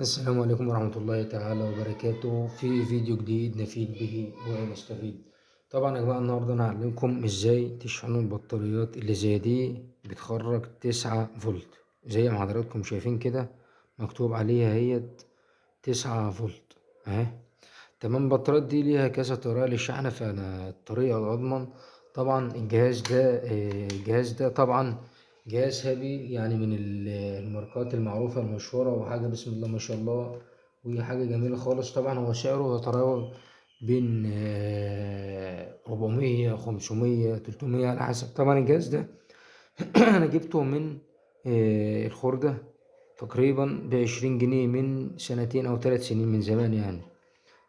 السلام عليكم ورحمة الله تعالى وبركاته. في فيديو جديد نفيد به ونستفيد. طبعا يا جماعة النهاردة انا هعلمكم ازاي تشحنوا البطاريات اللي زي دي بتخرج 9 فولت، زي ما حضراتكم شايفين كده مكتوب عليها هي 9 فولت اهي. تمام. البطاريات دي ليها كذا طريقة للشحن، فانا الطريقة الاضمن طبعا الجهاز ده طبعا جهاز هابي، يعني من الماركات المعروفة المشهورة، وحاجة بسم الله ما شاء الله، وحاجة جميلة خالص. طبعا هو سعره يتراوح بين 400، 500، 300 على حسب. طبعا الجهاز ده أنا جبته من الخردة تقريبا ب20 جنيه من سنتين أو 3 سنين، من زمان يعني.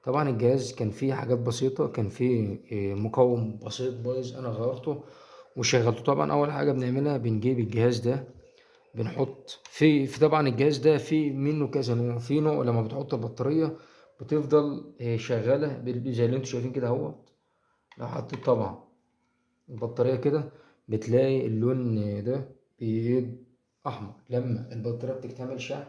طبعا الجهاز كان فيه حاجات بسيطة، كان فيه مقاوم بسيط بايظ، أنا غيرته وشغلته. طبعا أول حاجة بنعملها بنجيب الجهاز ده بنحط في طبعا الجهاز ده في منه كذا نوع. في نوع لما بتحط البطارية بتفضل شغالة زي اللي انتوا شايفين كده اهوت. لو حطيت طبعا البطارية كده بتلاقي اللون ده بيد أحمر، لما البطارية بتكتمل شحن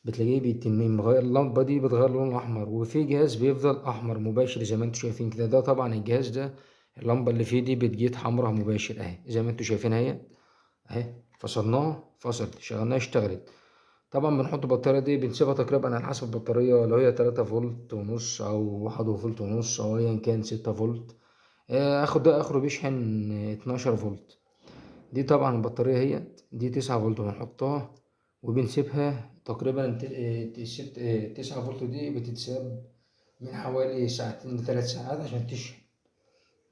بتلاقيه بيتم مغير اللمبة دي، بتغير لونه أحمر. وفي جهاز بيفضل أحمر مباشر زي ما انتوا شايفين كده. ده طبعا الجهاز ده اللمبة اللي فيه دي بتجيت حمراء مباشر اهي زي ما انتوا شايفين اهي اهي. فصلناها فصلت، شغلناها اشتغلت. طبعا بنحط البطارية دي بنسيبها تقريبا على حسب البطارية، لو هي تلاتة فولت ونص أو واحد فولت ونص أو أيا كان 6 فولت، اخد ده اخره بيشحن 12 فولت. دي طبعا البطارية هي دي 9 فولت، بنحطها وبنسيبها تقريبا 9 فولت دي بتتساب من حوالي ساعتين لتلات ساعات عشان تشحن.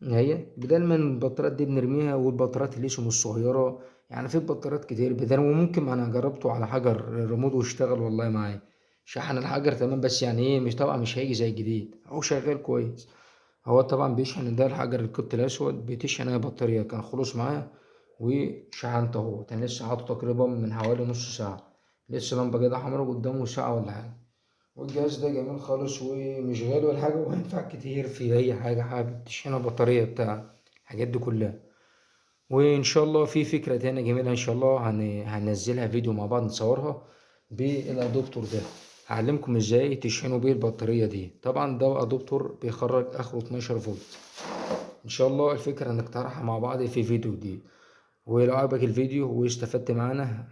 هي بدل ما البطاريات دي بنرميها، والبطاريات الليثيوم الصغيرة يعني في بطاريات كتير بدل، وممكن انا جربته على حجر ريموت واشتغل والله معايا، شحن الحجر تمام، بس يعني ايه مش طبعا مش هيجي زي الجديد، هو شغال كويس. هو طبعا بيشحن ده الحجر القط الاسود بتشحن اي بطارية، كان خلص معايا وشحنته اهو، كان لسه حاطه تقريبا من حوالي نص ساعة، لسه لمبة كده حمرا قدامه ساعة ولا حاجة. والجهاز ده جميل خالص ومش غالي ولا حاجة، وهينفع كتير في أي حاجة حابب تشحنها بطارية بتاع الحاجات دي كلها. وإن شاء الله في فكرة تانية جميلة إن شاء الله هننزلها فيديو مع بعض نصورها بالأدوبتور ده، هعلمكم إزاي تشحنوا بيه البطارية دي. طبعا ده أدوبتور بيخرج آخره 12 فولت. إن شاء الله الفكرة نقترحها مع بعض في فيديو جديد. ولو عجبك الفيديو واستفدت معانا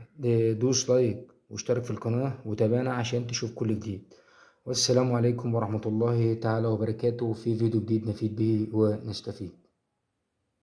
دوس لايك واشترك في القناة وتابعنا عشان تشوف كل جديد. والسلام عليكم ورحمة الله تعالى وبركاته في فيديو جديد نفيد به ونستفيد.